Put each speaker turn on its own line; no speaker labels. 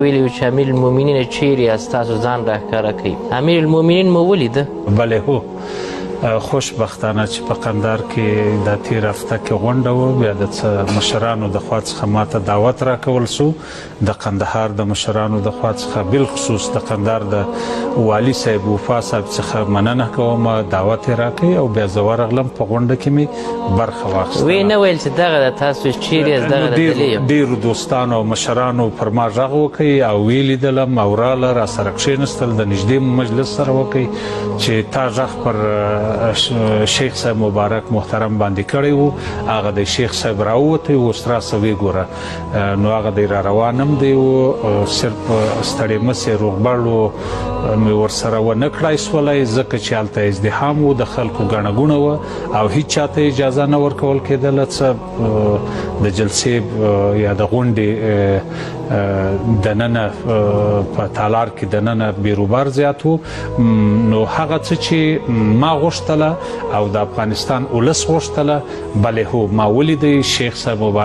ویلي وو چې امیر المؤمنین چیرې یاست، تاسو ځان راښکاره کړئ. امیر المؤمنین مو ولیده؟
بله هو، خوشبختانه چې په قندهار کې دا تیر هفته کې غونډه وه، بیا د څه مشرانو د خوا څخه ماته دعوت راکول سو، د قندهار د مشرانو د خوا څخه بالخصوص د قندهار د والي صاحب وفا صاحب څخه مننه کوم، دعوت یې راکړ او بیا زه ورغلم، په غونډه کې مې برخه واخیستله.
ویې نه ویل چې دغه د تاسو چیرې یاست، دغه د دلې یم؟
ډېرو دوستانو او مشرانو پر ما غږ وکړ او ویې لیدلم او راله راسره کښېنستل، د نږدې مو مجلس سره وکړ چې تا غږ پر شیخ صاحب مبارک محترم باندې کړی و، هغه د شیخ صاحب راووتی، اوس راسه ویې ګوره. نو هغه دی را روان هم دی و، صرف ستړی مسې روغبړ و مې ورسره ونه کړای سولی، ځکه چې هلته ازدحام و، د خلکو ګڼه ګوڼه وه او هیچا ته اجازه نه ورکول کېدله څه د جلسې یا د غونډې دننه په تالار کې دننه بیروبار زیات و. نو هغه څه چې ما غوښتله او د افغانستان ولس غوښتله، بله هو ما ولیدی شیخ صاحب مبارک.